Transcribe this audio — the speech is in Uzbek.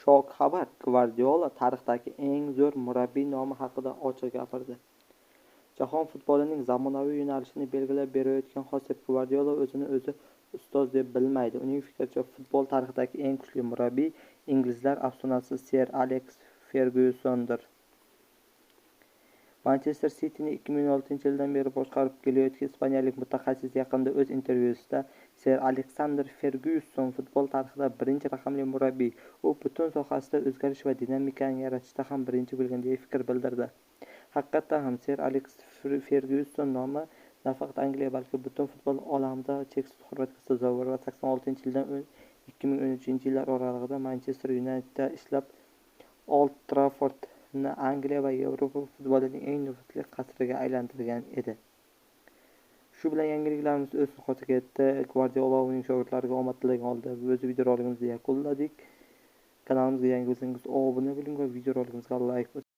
Shok xabar: Gvardiola tarixdagi eng zo'r murabbiy nomi haqida ochiq gapirdi. Jahon futbolining zamonaviy yo'nalishini belgilab berayotgan Xosep Gvardiola o'zini o'zi ustoz deb bilmaydi. Uning fikricha, futbol tarixidagi eng kuchli murabbiy inglizlar afsonasi Ser Aleks Fergyusondir. Manchester Cityni 2016-yildan beri boshqarib kelayotgan ispaniyalik mutaxassis yaqinda o'z intervyusida Ser Aleksandr Fergyuson futbol tarixida birinchi raqamli murabbiy, u butun sohasida o'zgarish va dinamikani yaratishda ham birinchi bo'lgan deya fikr bildirdi. Haqiqatdan ham Ser Aleks Fergyuson nomi nafaqat Angliya, balki butun futbol olamida cheksiz hurmatga sazovor va 86-yildan 2013-yillar oralig'ida Manchester Unitedda ishlab, Old Traffordni Angliya va Yevropa futbolining eng nufuzli qasriga aylantirgan edi. Shu bilan yangiliklarimiz o'z nihoyasiga yetdi. Gvardiola uning shogirdlariga omad tilagan holda o'z videorolikimizni yakunladik. Kanalimizga yangi bo'lsangiz obuna bo'ling va videorolikimizga like bosing.